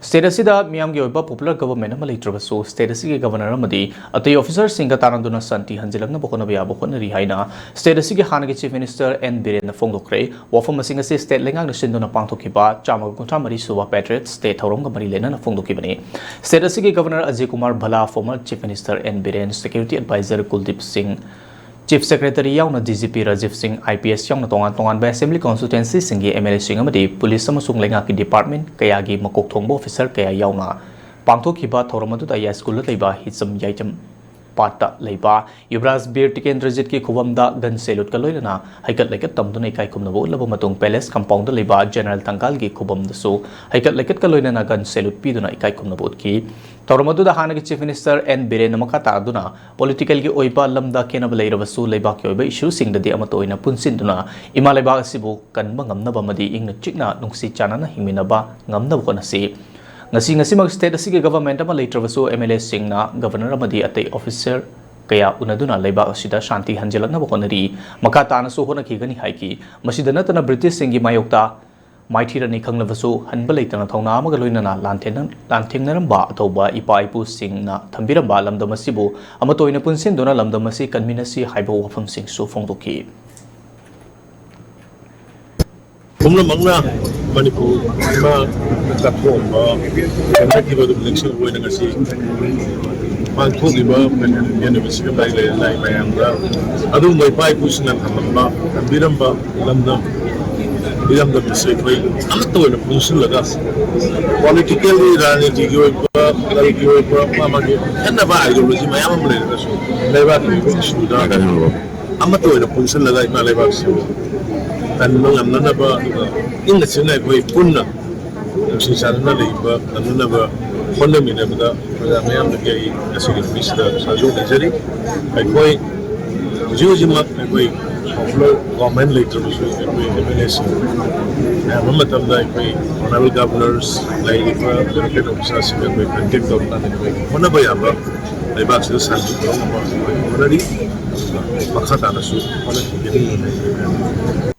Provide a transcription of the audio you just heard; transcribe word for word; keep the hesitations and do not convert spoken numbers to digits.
State ꯑꯁꯤꯗ ꯃꯤꯌꯥꯝꯒꯤ ꯑꯣꯏꯕ ꯄꯣꯄꯨꯂꯔ ꯒꯚꯔꯟꯃꯦꯟꯠ ꯑꯃ ꯂꯩꯇ꯭ꯔꯕꯁꯨ, ꯁ꯭ꯇꯦꯠ ꯑꯁꯤꯒꯤ ꯒꯚꯔꯅꯔ ꯑꯃꯗꯤ ꯑꯇꯩ ꯑꯣꯐꯤꯁꯔꯁꯤꯡꯒ ꯇꯥꯟꯅꯗꯨꯅ ꯁꯥꯟꯇꯤ ꯍꯟꯖꯤꯜꯂꯛꯅꯕ ꯍꯣꯠꯅꯕ ꯌꯥꯕ ꯍꯣꯠꯅꯔꯤ ꯍꯥꯏꯅ ꯁ꯭ꯇꯦꯠ ꯑꯁꯤꯒꯤ ꯍꯥꯟꯅꯒꯤ ꯆꯤꯐ ꯃꯤꯅꯤꯁꯇꯔ ꯑꯦꯟ ꯕꯤꯔꯦꯟꯅ ꯐꯣꯡꯗꯣꯛꯈ꯭ꯔꯦ꯫ ꯋꯥꯐꯝ ꯑꯁꯤꯡ ꯑꯁꯤ ꯁ꯭ꯇꯦꯠ ꯂꯩꯉꯥꯛꯅ ꯁꯤꯟꯗꯨꯅ ꯄꯥꯡꯊꯣꯛꯈꯤꯕ ꯆꯥꯝꯃꯒ ꯀꯨꯟꯊ꯭ꯔꯥ ꯃꯔꯤ ꯁꯨꯕ ꯄꯦꯇ꯭ꯔꯤꯌꯠꯁ ꯗꯦ ꯊꯧꯔꯝꯒ ꯃꯔꯤ ꯂꯩꯅꯅ ꯐꯣꯡꯗꯣꯛꯈꯤꯕꯅꯤ꯫ ꯁ꯭ꯇꯦꯠ ꯑꯁꯤꯒꯤ governor Ajay Kumar Bhalla, former chief minister N Biren, security adviser Kuldiep Singh, chief secretary ꯌꯥꯎꯅ ꯗꯤ ꯖꯤ ꯄꯤ ꯔꯥꯖꯤꯕ ꯁꯤꯡ, ꯑꯥꯏ ꯄꯤ ꯑꯦꯁ ꯌꯥꯎꯅ ꯇꯣꯉꯥꯟ ꯇꯣꯉꯥꯟꯕ ꯑꯦꯁꯦꯝꯕ꯭ꯂꯤ ꯀꯣꯟꯁꯇꯤꯇ꯭ꯋꯦꯟꯁꯤꯁꯤꯡꯒꯤ ꯑꯦꯝ ꯑꯦꯜ ꯑꯦꯁꯤꯡ ꯑꯃꯗꯤ ꯄꯨꯂꯤꯁ ꯑꯃꯁꯨꯡ ꯂꯩꯉꯥꯛꯀꯤ ꯗꯤꯄꯥꯔꯠꯃꯦꯟꯠ ꯀꯌꯥꯒꯤ ꯃꯀꯣꯛ ꯊꯣꯡꯕ ꯑꯣꯐꯤꯁꯔ ꯀꯌꯥ ꯌꯥꯎꯅ ꯄꯥꯡꯊꯣꯛꯈꯤꯕ ꯊꯧꯔꯝ ꯑꯗꯨꯗ ꯌꯥꯏꯁ꯭ꯀꯨꯜꯗ ꯂꯩꯕ ꯍꯤꯆꯝ ꯌꯥꯏꯆꯝ ꯄꯥꯠꯇ ꯂꯩꯕ ꯌꯨꯕꯔꯥꯖ ꯕꯤꯔ ꯇꯤꯀꯦꯟꯗ꯭ꯔꯖꯤꯠꯀꯤ ꯈꯨꯕꯝꯗ ꯒꯟ ꯁꯦꯂꯨꯠꯀ ꯂꯣꯏꯅꯅ ꯍꯩꯀꯠ ꯂꯩꯀꯠ ꯇꯝꯗꯨꯅ ꯏꯀꯥꯏ ꯈꯨꯝꯅꯕ ꯎꯠꯂꯕ ꯃꯇꯨꯡ, ꯄꯦꯂꯦꯁ ꯀꯝꯄꯥꯎꯟꯗ ꯂꯩꯕ ꯖꯦꯅꯔꯦꯜ ꯊꯪꯒꯥꯜꯒꯤ ꯈꯨꯕꯝꯗꯁꯨ ꯍꯩꯀꯠ ꯂꯩꯀꯠꯀ ꯂꯣꯏꯅꯅ ꯒꯟ ꯁꯦꯂꯨꯠ ꯄꯤꯗꯨꯅ ꯏꯀꯥꯏ ꯈꯨꯝꯅꯕ ꯎꯠꯈꯤ꯫ ꯊꯧꯔꯝ ꯑꯗꯨꯗ ꯍꯥꯟꯅꯒꯤ ꯆꯤꯐ ꯃꯤꯅꯤꯁꯇꯔ ꯑꯦꯟ ꯕꯤꯔꯦꯟꯅ ꯃꯈꯥ ꯇꯥꯗꯨꯅ ꯄꯣꯂꯤꯇꯤꯀꯦꯜꯒꯤ ꯑꯣꯏꯕ ꯂꯝꯗ ꯈꯦꯠꯅꯕ ꯂꯩꯔꯕꯁꯨ ꯂꯩꯕꯥꯛꯀꯤ ꯑꯣꯏꯕ ꯏꯁꯨꯁꯤꯡꯗꯗꯤ ꯑꯃꯠꯇ ꯑꯣꯏꯅ ꯄꯨꯟꯁꯤꯟꯗꯨꯅ ꯏꯃꯥ ꯂꯩꯕꯥꯛ ꯑꯁꯤꯕꯨ ꯀꯟꯕ ꯉꯝꯅꯕ ꯑꯃꯗꯤ ꯏꯪꯅ ꯆꯤꯛꯅ ꯅꯨꯡꯁꯤ ꯆꯥꯟꯅꯅ ꯍꯤꯡꯃꯤꯟꯅꯕ ꯉꯝꯅꯕ ꯍꯣꯠꯅꯁꯤ꯫ ꯉꯁꯤ ꯉꯁꯤꯃꯛ ꯁ꯭ꯇꯦꯠ ꯑꯁꯤꯒꯤ ꯒꯚꯔꯟꯃꯦꯟꯠ ꯑꯃ ꯂꯩꯇ꯭ꯔꯕꯁꯨ ꯑꯦꯝ ꯑꯦꯜ ꯑꯦꯁꯤꯡꯅ ꯒꯚꯔꯅꯔ ꯑꯃꯗꯤ ꯑꯇꯩ ꯑꯣꯐꯤꯁꯔ ꯀꯌꯥ ꯎꯅꯗꯨꯅ ꯂꯩꯕꯥꯛ ꯑꯁꯤꯗ ꯁꯥꯟꯇꯤ ꯍꯟꯖꯤꯜꯂꯛꯅꯕ ꯍꯣꯠꯅꯔꯤ꯫ ꯃꯈꯥ ꯇꯥꯅꯁꯨ ꯍꯣꯠꯅꯈꯤꯒꯅꯤ ꯍꯥꯏꯈꯤ꯫ ꯃꯁꯤꯗ ꯅꯠꯇꯅ ꯕ꯭ꯔꯤꯇꯤꯁꯁꯤꯡꯒꯤ ꯃꯥꯌꯣꯛꯇ ꯃꯥꯏꯊꯤꯔꯅꯤ ꯈꯪꯂꯕꯁꯨ ꯍꯟꯕ ꯂꯩꯇꯅ ꯊꯧꯅꯥ ꯑꯃꯒ ꯂꯣꯏꯅꯅ ꯂꯥꯟꯊꯦꯡꯅ-, ꯂꯥꯟꯊꯦꯡꯅꯔꯝꯕ ꯑꯊꯧꯕ ꯏꯄꯥ ꯏꯄꯨꯁꯤꯡꯅ ꯊꯝꯕꯤꯔꯝꯕ ꯂꯝꯗꯝ ꯑꯁꯤꯕꯨ ꯑꯃꯠꯇ ꯑꯣꯏꯅ ꯄꯨꯟꯁꯤꯟꯗꯨꯅ ꯂꯝꯗꯝ ꯑꯁꯤ ꯀꯟꯃꯤꯟꯅꯁꯤ ꯍꯥꯏꯕ ꯋꯥꯐꯝꯁꯤꯡꯁꯨ ꯐꯣꯡꯗꯣꯛꯈꯤ꯫ ꯄꯨꯝꯅꯃꯛꯅ ꯃꯅꯤꯄꯨꯔ ꯏꯃꯥ ꯀꯠꯊꯣꯛꯑꯝꯕ ꯀꯟꯅꯈꯤꯕ ꯑꯗꯨꯕꯨ ꯅꯤꯡꯁꯤꯡꯕ ꯑꯣꯏꯅ ꯉꯁꯤ ꯄꯥꯡꯊꯣꯛꯂꯤꯕ ꯌꯦꯟꯅꯕꯁꯤꯒ ꯃꯔꯤ ꯂꯩꯅꯅ ꯃꯌꯥꯝꯗ ꯑꯗꯨꯒꯨꯝꯕ ꯏꯄꯥ ꯏꯄꯨꯁꯤꯡꯅ ꯊꯝꯂꯝꯕ, ꯊꯝꯕꯤꯔꯝꯕ ꯂꯝꯗꯝ, ꯏꯔꯝꯗꯝ ꯑꯁꯤ ꯑꯩꯈꯣꯏ ꯑꯃꯠꯇ ꯑꯣꯏꯅ ꯄꯨꯟꯁꯤꯜꯂꯒ ꯄꯣꯂꯤꯇꯤꯀꯦꯜꯒꯤ, ꯔꯥꯖꯅꯤꯇꯤꯒꯤ ꯑꯣꯏꯕ, ꯀꯔꯤꯒꯤ ꯑꯣꯏꯕ, ꯃꯥ ꯃꯥꯒꯤ ꯈꯦꯠꯅꯕ ꯑꯥꯏꯗꯤꯌꯣꯂꯣꯖꯤ ꯃꯌꯥꯝ ꯑꯃ ꯂꯩꯔꯒꯁꯨ ꯂꯩꯕꯥꯛꯀꯤ ꯑꯣꯏꯕ ꯏꯁꯨꯗ ꯑꯃꯠꯇ ꯑꯣꯏꯅ ꯄꯨꯟꯁꯤꯜꯂꯒ ꯏꯃꯥ ꯂꯩꯕꯥꯛꯁꯤꯕꯨ ꯀꯟꯕ ꯉꯝꯅꯅꯕ, ꯑꯗꯨꯒ ꯏꯪꯅ ꯆꯤꯛꯅ ꯑꯩꯈꯣꯏ ꯄꯨꯟꯅ ꯅꯨꯡꯁꯤ ꯆꯥꯟꯅꯅ ꯂꯩꯕ ꯉꯝꯅꯅꯕ ꯍꯣꯠꯅꯃꯤꯟꯅꯕꯗ ꯄ꯭ꯔꯖꯥ ꯃꯌꯥꯝꯗꯒꯤ ꯑꯩ ꯉꯁꯤꯒꯤ ꯅꯨꯃꯤꯠꯁꯤꯗ ꯁꯥꯖꯦꯜ ꯂꯩꯖꯔꯤ꯫ ꯑꯩꯈꯣꯏ ꯍꯧꯖꯤꯛ ꯍꯧꯖꯤꯛꯃꯛ ꯑꯩꯈꯣꯏ ꯄꯣꯄꯨꯂꯔ ꯒꯣꯚꯔꯟꯃꯦꯟꯠ ꯂꯩꯇ꯭ꯔꯕꯁꯨ ꯑꯩꯈꯣꯏ ꯑꯦꯝ ꯑꯦꯜ ꯑꯦꯁꯤꯡ ꯑꯌꯥꯝꯕ ꯃꯇꯝꯗ ꯑꯩꯈꯣꯏ ꯑꯣꯅꯔꯦꯕꯜ ꯒꯚꯔꯅꯔꯁ ꯂꯩꯔꯤꯕ ꯕ꯭ꯌꯨꯔꯣꯀ꯭ꯔꯦꯠ ꯑꯣꯐꯤꯁꯥꯔꯁꯤꯡꯒ ꯑꯩꯈꯣꯏ ꯀꯟꯇꯦꯛ ꯇꯧꯔꯀꯥꯟꯗ ꯑꯩꯈꯣꯏ ꯍꯣꯠꯅꯕ ꯌꯥꯕ ꯂꯩꯕꯥꯛꯁꯤꯗ ꯁꯥꯟꯇꯤ ꯄꯨꯔꯛꯅꯕ ꯑꯩꯈꯣꯏ ꯍꯣꯠꯅꯔꯤ꯫ ꯃꯈꯥ ꯇꯥꯅꯁꯨ ꯍꯣꯠꯅꯈꯤꯒꯅꯤ꯫